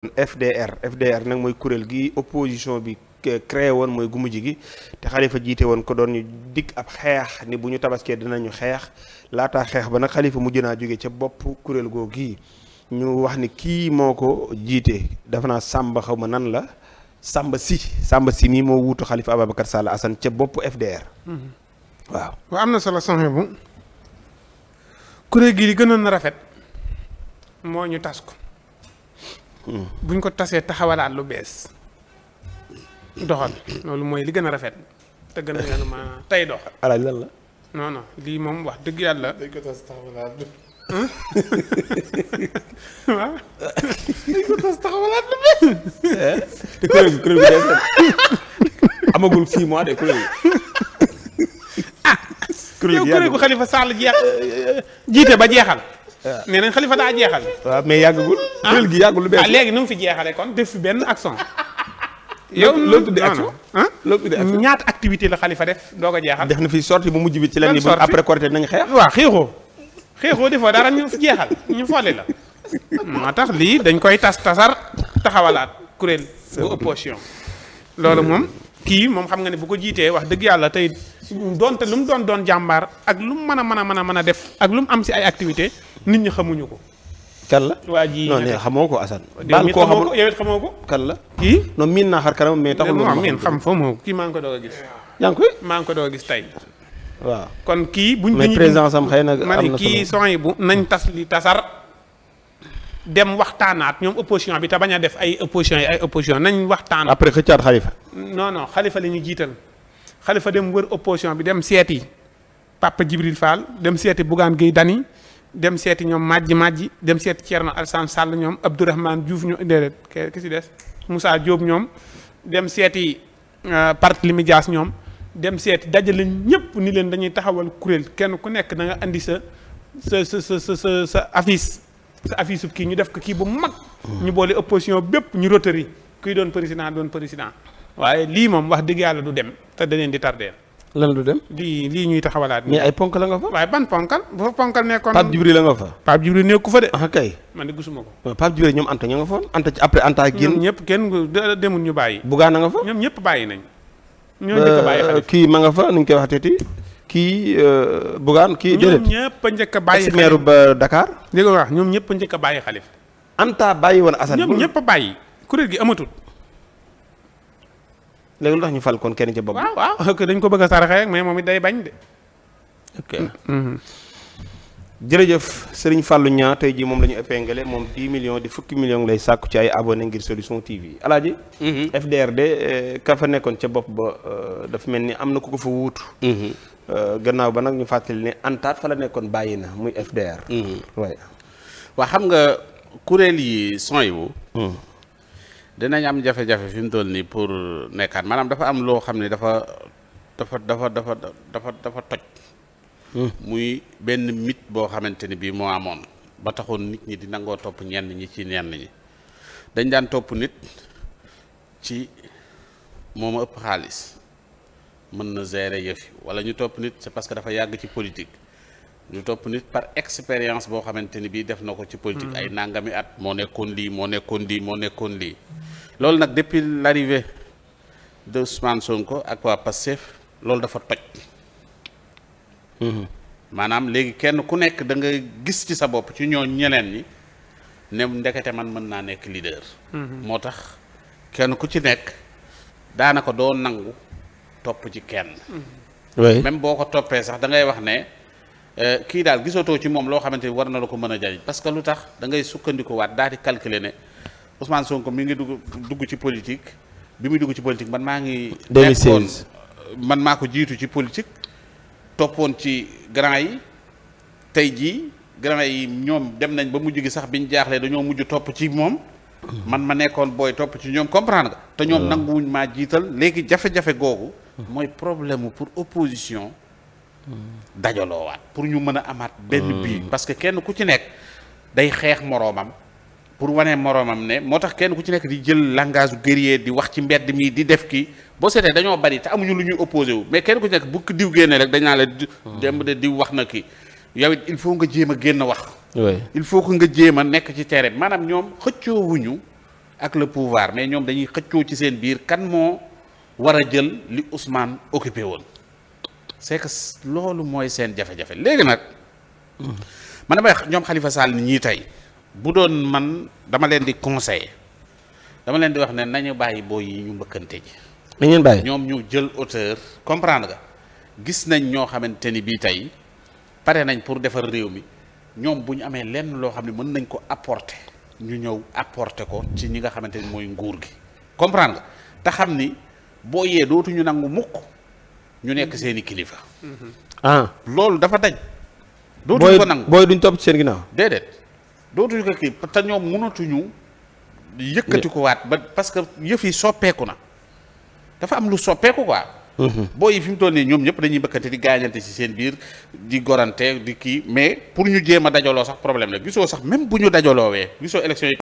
FDR nag mooy kuréel gi opposition bi créé woon mooy gu mujj gi te Khalifa jiite woon ko doon ñu dig ab xeex ni bu ñu tabaskee dinañu xeex laataa xeex ba nag Khalifa mujj naa jóge ca bopp kuréel googu gii ñu wax ni kii moo ko jiite dafa naa Samba xaw ma nan la Samba si mii moo wuutu Khalifa Ababacar Sall Assane ca bopp FDR. waaw am na solo soxna bu kuréel gi li gënoon na rafet moo ñu tas ko. buñ ko tasee taxawalaat lu bees doxal loolu mooy li gën a rafet te gën a gën ma tey doxal. alaaj lan la. non lii moom wax dëgg yàlla. dañ ko tas taxawalaat waaw. dañ ko tas taxawalaat lu bees. te kuréel bi des na amagul 6 mois de kuréel bi. kuréel gu Khalifa Sall jiite ba jeexal. waaw nee nañ Khalifa daa jeexal. waaw mais yàggagul. kuréel gi yàggul lu bees. léegi nu mu fi jeexalee kon def fi benn action. yow loolu tuddee action loolu tuddee action ñaata activité la Khalifa def doo ko jeexal. def na fi sortie bu mujj bi ci la ni après Korité nañ xeex. waaw xeexoo defoo dara ñu fi jeexal ñu folli la. moo tax lii dañ koy tasar taxawalaat kuréel bu opposition. loolu moom kii moom xam nga ne bu ko jiitee wax dëgg yàlla tey doonte lu mu doon jàmbaar ak lu mu mën a def ak lu mu am si ay activité nit ñi xamuñu ko. kan la waa ji non nee xamoo ko Assane. baal koo xamul yow it xamoo ko. kan la kii. non miin naa xar kanam mais taxul moom miin xam foo moo kii maa ngi ko doog a gis. yaa ngi koy. maa ngi ko doog a gis tey. waaw kon kii buñ. mais président sam xëy na am na solo kii son yi bu nañ tas li tasar dem waxtaanaat ñoom opposition bi te bañ a def ay opposition nañ waxtaan. après xëccaat Khalifa. non Khalifa la ñu jiital Khalifa dem wër opposition bi dem seeti Papa Djibril Fall dem seeti Bougane Gueye Dany dem seeti ñoom Madji dem seeti Thierno Alassane Sall ñoom Abdourahmane Diouf ñu déedéet ki si des Moussa Diop ñoom dem seeti Barthélémy Dias ñoom dem seeti dajale ñëpp ni leen dañuy taxawal kuréel kenn ku nekk da nga andi sa affiche kii ñu def ko kii bu mag. ñu boole opposition bépp ñu rotari kuy doon président waaye lii moom wax dëgg yàlla du dem te da leen di tardeel. lan du dem. lii ñuy taxawalaat. mais ay ponkal la nga fa. waaye ban ponkal bu fa ponkal nekkoon. Pape Djibril la nga fa. Pape Djibril nekku fa de. ah kay. man de gisuma ko. Pape Djibril ñoom Anta ña nga fa Anta ci après Anta génn. ñoom ñëpp kenn demul ñu bàyyi. Bougane nga fa. ñoom ñëpp bàyyi nañ. ñoo njëkk a bàyyi Khalifa kii ma nga fa nu ñu koy waxteeti kii Bougane kii. déedéet ñoom ñëpp a njëkk a bàyyi. Khalifa maire ba Dakar. dégg nga wax ñoom ñëpp a njëkk a bàyyi Khalifa. Anta bàyyi woon Assane. ñoom ñëpp a bàyyi kuréel gi amatul. léegi lu tax ñu fal kon kenn ci bopp. waaw ok dañ ko bëgg a saraxee mais moom it day bañ de. ok jërëjëf Serigne Fallou Niang tey jii moom la ñu épinglé moom 10 millions di fukki millions lay sàkku ci ay abonné ngir Solution TV alaaji FDR de ka fa nekkoon ca bopp ba dafa mel ni am na ku ko fa wuutu. gannaaw ba nag ñu fàttali ne Antaat fa la nekkoon bàyyi na muy FDR. waaye. waa xam nga kuréel yi son yi dinañ am jafe-jafe fi mu toll nii pour nekkaat maanaam dafa am loo xam ne dafa toj. muy benn mythe boo xamante ni bii moo amoon ba taxoon nit ñi di nangoo topp ñenn ñi ci ñenn ñi dañ daan topp nit ci moo ma ëpp xaalis mën na gérer yëf yi wala ñu topp nit c'est parce que dafa yàgg ci politique ñu topp nit par expérience boo xamante ni bii def na ko ci politique ay nangami at moo nekkoon lii loolu nag depuis l'arrivée de Ousmane Sonko ak waa Pastef loolu dafa toj. maanaam léegi kenn ku nekk da nga gis ci sa bopp ci ñoo ñeneen ñi ne ndekete man mën naa nekk leader. moo tax kenn ku ci nekk daanaka doo nangu topp ci kenn. même boo ko toppee sax da ngay wax ne kii daal gisatoo ci moom loo xamante ni war na la ko mën a jariñ parce que lu tax da ngay sukkandiku waat daal di calculer ne Ousmane Sonko mi ngi dugg ci politique bi muy dugg ci politique man maa ngi. 2016 man maa ko jiitu ci politique. toppoon ci grand yi tey jii grand yi ñoom dem nañ ba mujj gi sax biñ jaaxlee dañoo mujj topp ci moom man ma nekkoon booy topp ci ñoom comprendre nga te ñoom nanguwuñ maa jiital léegi jafe-jafe googu mooy problème pour opposition dajaloowaat pour ñu mën a amaat benn bii parce que kenn ku ci nekk day xeex moroomam pour wane moroomam ne moo tax kenn ku ci nekk di jël langage guerrier di wax ci mbedd mi di def kii boo seetee dañoo bari te amuñu lu ñuy opposé wu mais kenn ku ci nekk bu diw génnee rek dañ naa la dem de diw wax na kii yow it il faut nga jéem a génn wax. il faut que nga jéem a nekk ci terrain bi maanaam ñoom xëccoowuñu ak le pouvoir mais ñoom dañuy xëccoo ci seen biir kan moo war a jël li Ousmane occupé woon c'est que loolu mooy seen jafe-jafe léegi nag man damay ñoom Khalifa Sall ni ñii tey bu doon man dama leen di conseiller dama leen di wax ne nañu bàyyi booy yi ñu mbëkkante ji ngeen bàyyi ñoom ñu jël hauteur comprendre nga gis nañ ñoo xamante ni bii tey pare nañ pour defar réew mi ñoom bu ñu amee lenn loo xam ne mën nañ ko apporter ñu ñëw apporter ko ci ñi nga xamante ni mooy nguur gi comprendre nga te xam ni boo yee dootuñu nangu mukk ñu nekk seeni kilifa. loolu dafa dañ. dootuñu ko nangu booy duñ topp ci seen ginnaaw. déedéet dootuñu ko kii te ñoom mënatuñu yëkkati ko waat ba parce que yëf yi soppeeku na dafa am lu soppeeku quoi. booy yi fi mu toll nii ñoom ñëpp dañuy bëkkante di gaañante ci seen biir di gorante di kii mais pour ñu jéem a dajaloo sax problème la gisoo sax même bu ñu dajaloowee gisoo élection yi